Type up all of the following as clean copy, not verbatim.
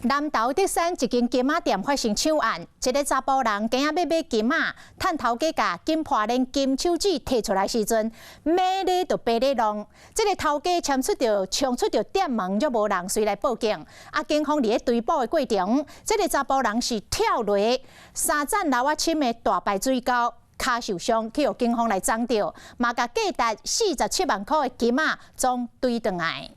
南投竹山一間金仔店發生搶案，一个查埔人今仔欲買金仔，趁頭家共金破鏈、金手指提出來時陣，猛咧就爬咧弄。這个頭家衝出著衝出著店門，就無人隨來報警。啊，警方佇咧追捕的過程，這个查埔人是跳落三層樓仔深的大排水溝，跤受傷，去予警方來摠著，嘛共價值47萬箍的金仔總追轉來。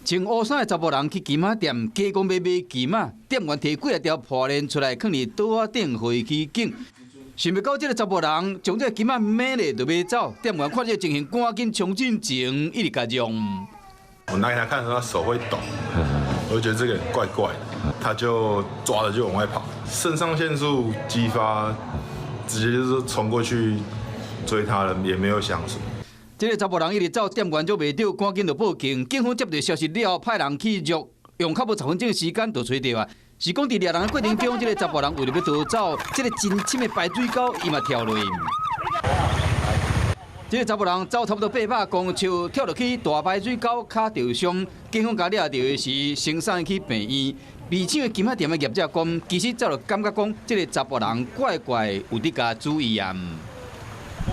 穿烏衫的查埔人去金仔店，假講欲買金仔，店員提幾仔條破鏈出來，囥佇桌仔頂，予伊去揀。想袂到這个查埔人將這个金仔買咧就欲走，店員看這个情形，趕緊衝進前，一直共讓。我拿給他看的時候，他手會抖，我就覺得這個人怪怪的，他就抓着就往外跑，腎上腺素激發，直接就是衝過去追他了，也沒有想什麼。這个查埔人一直走，店員捉袂著，趕緊就報警。警方接到消息了後，派人去捉，用較無10分鐘的時間就揣著啊。是講佇掠人的過程中，這个查埔人為著欲逃走，這个真深的排水溝，伊嘛跳落去。這个查埔人走差不多800公尺，跳落去大排水溝，跤著傷。警方共掠著的時，先送伊去病院。被搶的金仔店的業者講，其實早就感覺講，這个查埔人怪怪，有佇共注意啊。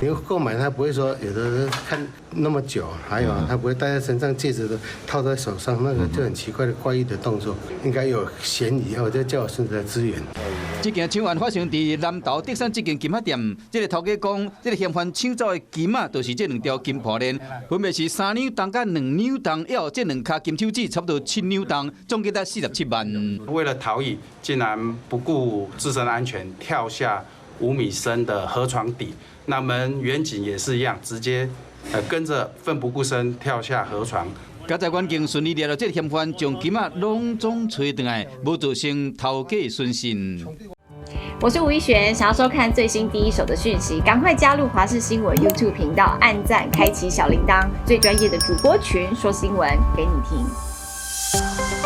你購買他不會說有的人看那麼久，還有他不會戴在身上，戒指都套在手上，那個就很奇怪的怪異的動作，應該有嫌疑，我就叫我孫子來支援。這件搶案發生佇南投竹山這間金仔店，這个頭家講，這个嫌犯搶走的金仔，就是這兩條金破鏈，分別是3兩重佮2兩重，還有這兩跤金手指差不多7兩重，總價值47萬。為了逃逸，竟然不顧自身安全，跳下5米深的河床底。那麼員警也是一樣，直接跟着奮不顧身跳下河床。監察員警順利掠著這个嫌犯，將金仔攏總揣轉來，無造成頭家損失。我是吳一璇，想要收看最新第一手的訊息，趕快加入華視新聞 YouTube 頻道，按讚，開啟小鈴鐺，最專業的主播群說新聞給你聽。